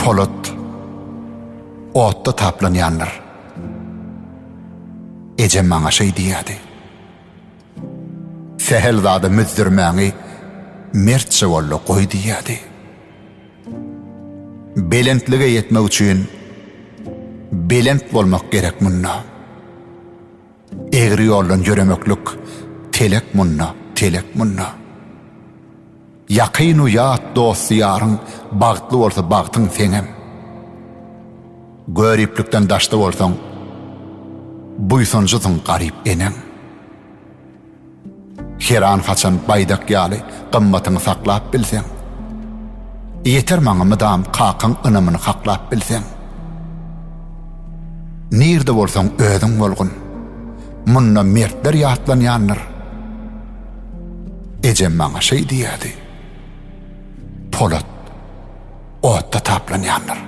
Polat otda taplanýandyr. Ejem maňa şeý diýýärdi. Sähel zada müzzürmäňi mertçe bolda goý diýýärdi. Belentlige ýetmek üçin belent bolmak gerek munda. Egri ýoldan ýöremeklik telek munda, telek munda. Ýakyn-u ýat dosty-ýaryň bagtly bolsa bagtyň seňem. Göriplikden daşda bolsaň, buýsanjysyň garyp eneň. Heran-haçan baýdak ýaly gymmatyňy saklap bilseň. Ýeter maňa mydam kakaň ynamyny haklap bilseň. Nirde bolsaň özüň bolgun. Munda mertler ýatlanýandyr. Ejem maňa şeý diýerdi. Polat otda taplanýandyr.